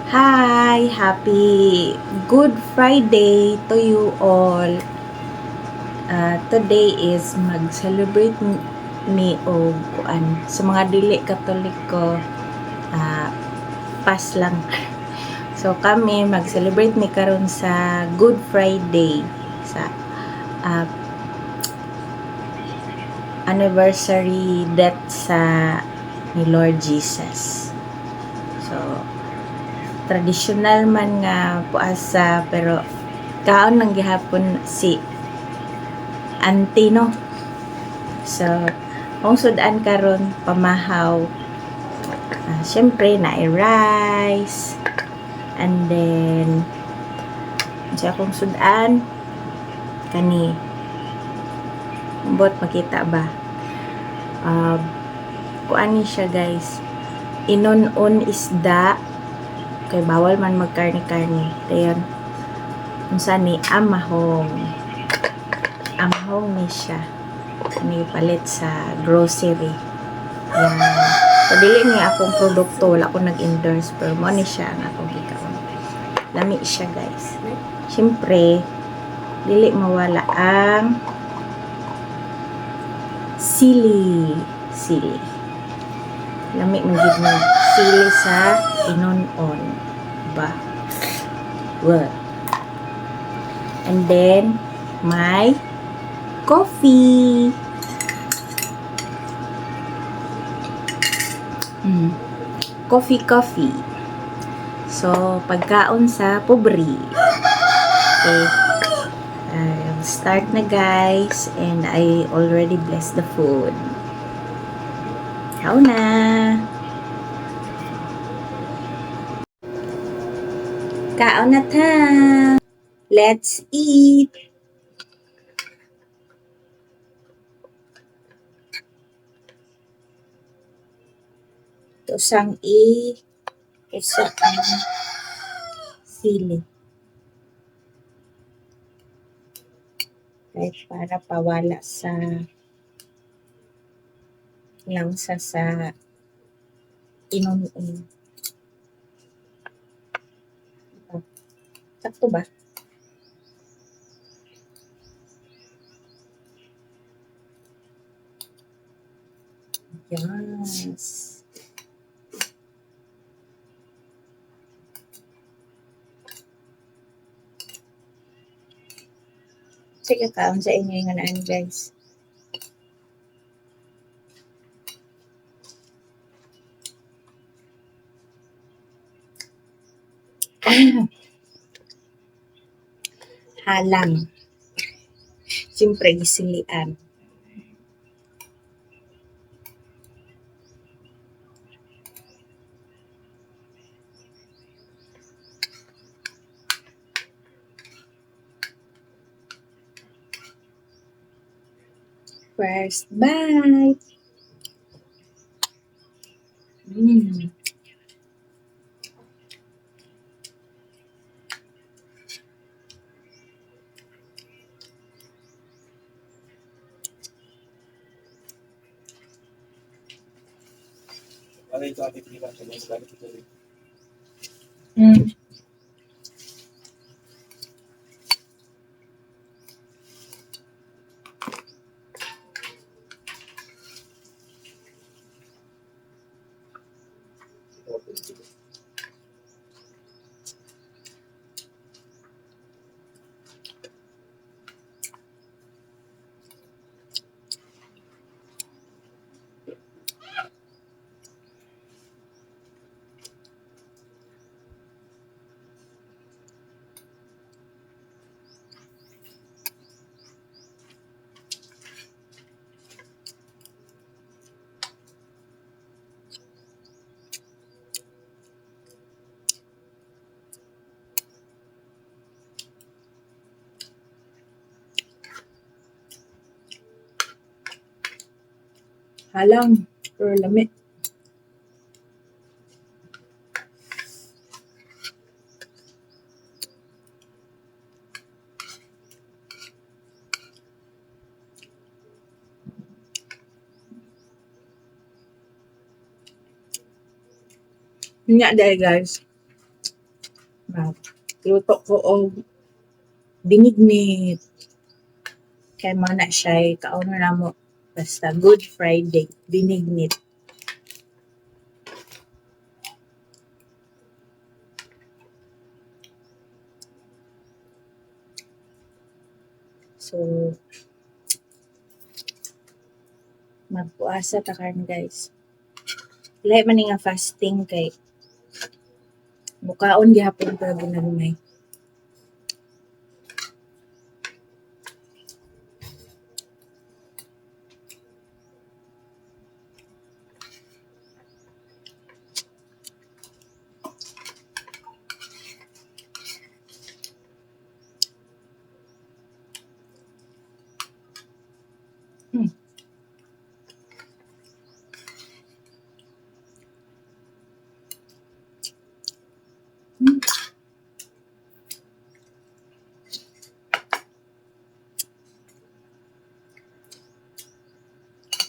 Hi! Happy Good Friday to you all. Today is mag-celebrate mi og kuan sa mga dili Katoliko, pass lang. So kami mag-celebrate mi karon sa Good Friday sa anniversary death sa ni Lord Jesus. So traditional man nga puasa, pero kaon lang gihapon si auntie, no. So kung sudan karon pamahaw, syempre na rice and then sa akong sudan kani bot makita ba, kuan ni siya, guys, inon-on isda kay bawal man magkarne-karne. Dayon unsa ni, amahong. Amahong ni siya. Ni palit sa grocery. Yan. So, dili ni akong produkto, wala ko nag-endorse, pero mo ni siya ang akong gikaon. Lami siya, guys. Siyempre, dili mawala ang sili. Sili. Lami man gid mo sili sa inon-on. Ba? Well. And then, my coffee. Coffee, coffee. So, pagkaon sa pobre. Okay. Start na, guys. And I already blessed the food. Kaon na! Kaon na ta! Let's eat! Tusang i usa ang sili. Kay para pawala sa langsa sa inon-on. Sakto ba? Yes. Sige, kaon sa inyo yung anaan, guys. Halang. Siyempre, gisilian. First bite. Halang pero lami. Nya dahil, guys. Magluto ko og binignit. Kay mao na siya kaonon namo basta Good Friday, binignit. So, magpuasa ta karon, guys. Lahi man ni nga fasting kay mukaon gihapon pero ginagmay.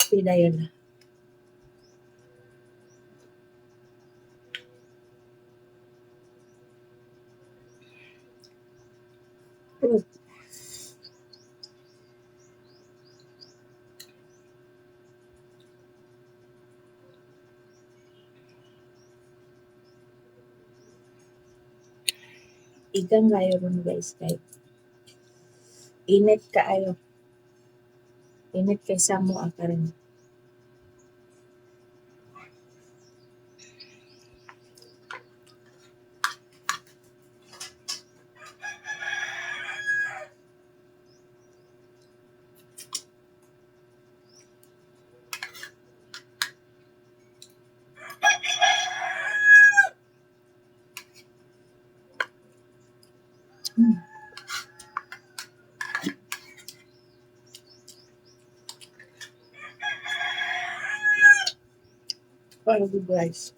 Pila yun. Oh. Igang kayo ron, guys, kay init kaayo. Init kay sa mo karon. Very good, guys.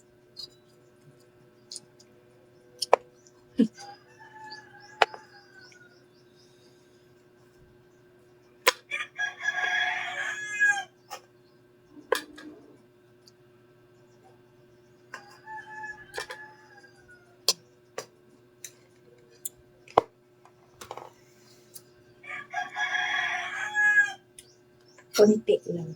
Konti lang.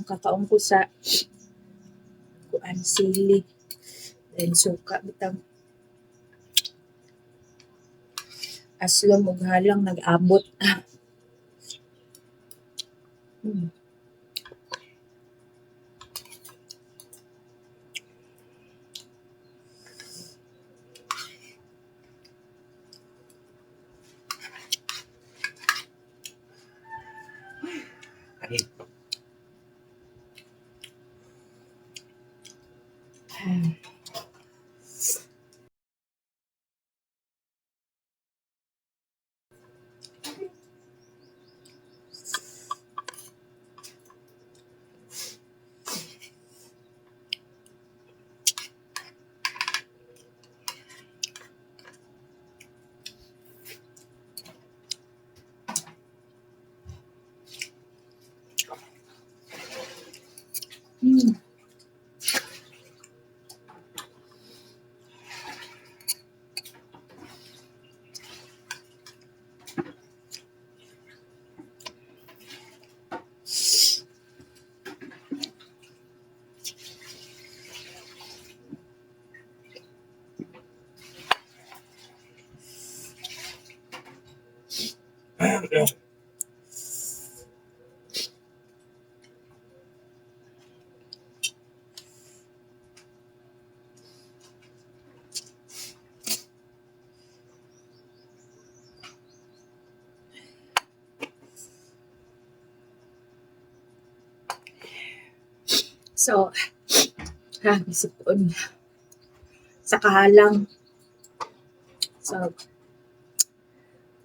Kakaon ko sa kuan, sili. Then suka bitaw. Aslom ug halang nag-abot. Kain. So, ha, isipon. Sa kahalang. So,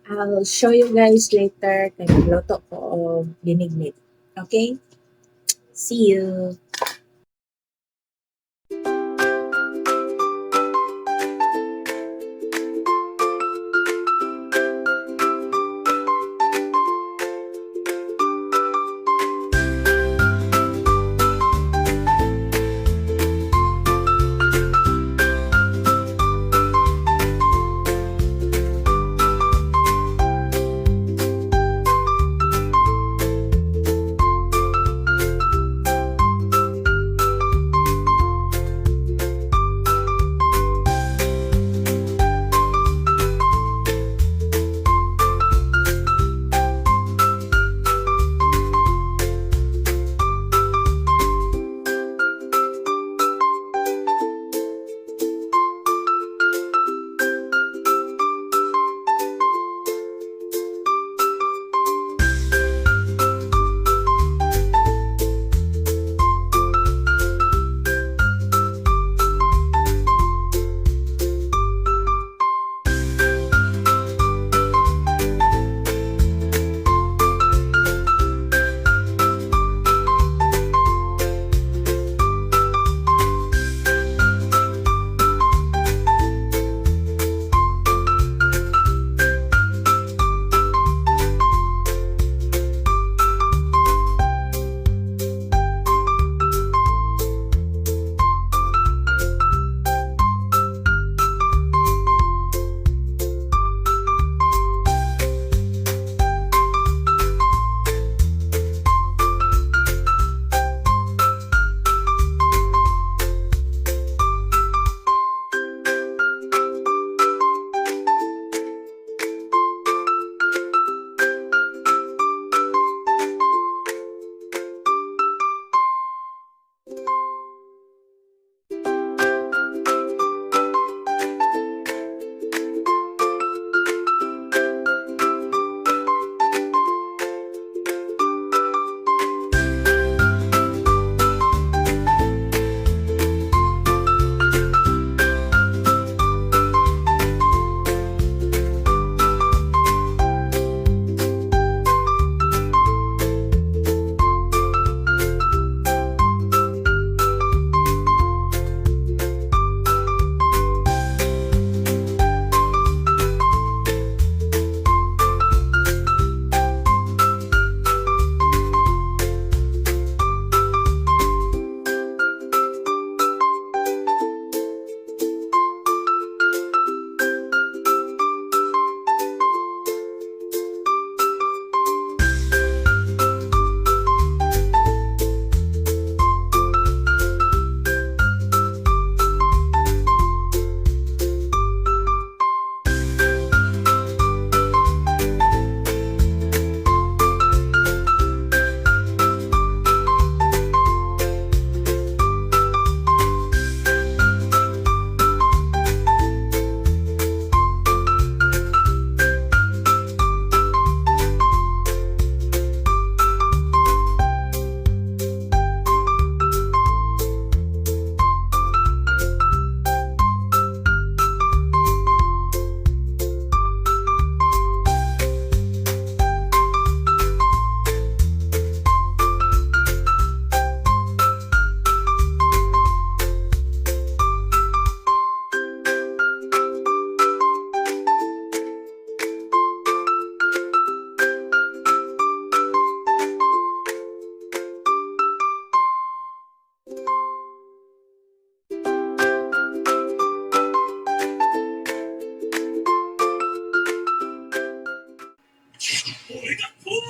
I'll show you guys later kay magluto ko og binignit. Okay? See you!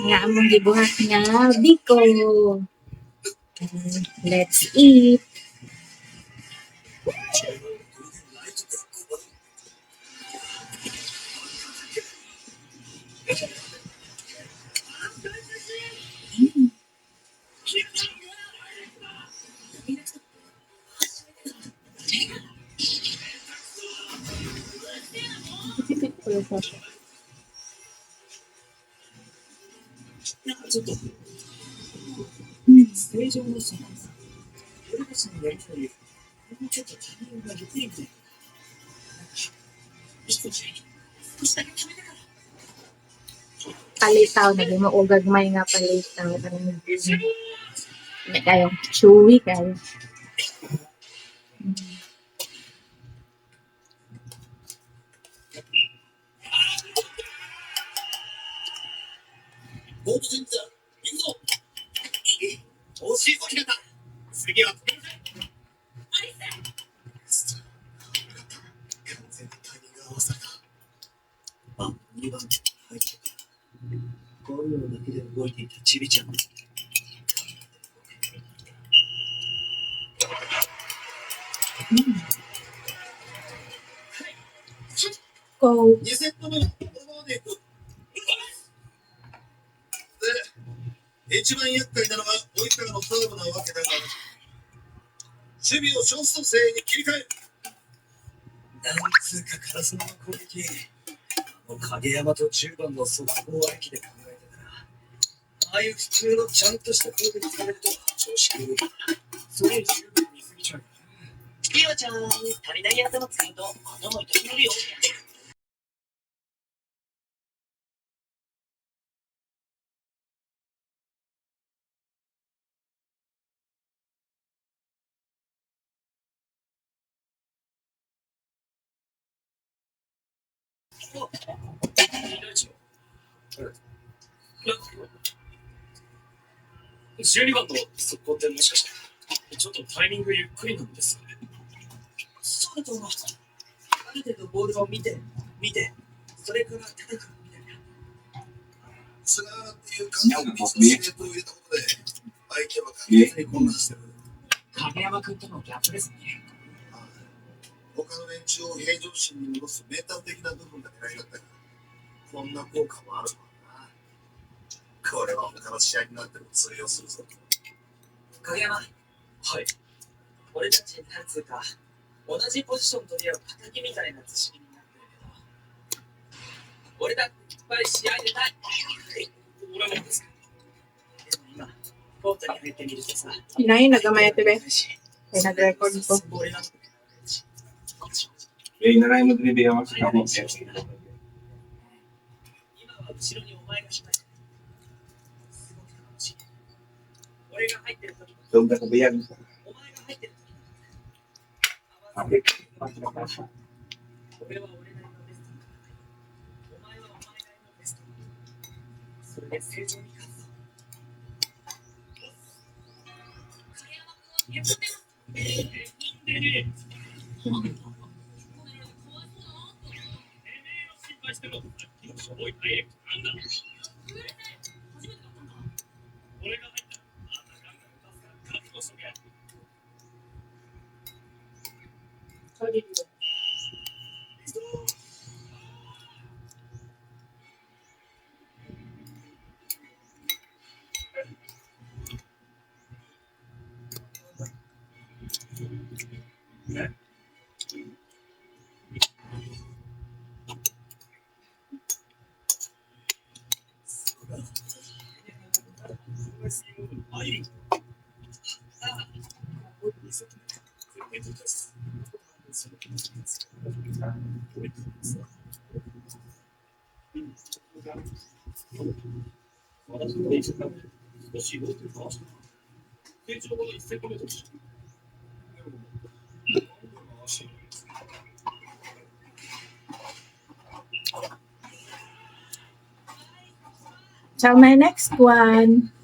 Nga among gibuhat nga biko. Let's eat. Palitaw na mo og gagmay nga palitaw kanang may kayo chewy kayo. Go. Hinay na gamay ate be. Kay nag-record ko. So my next one.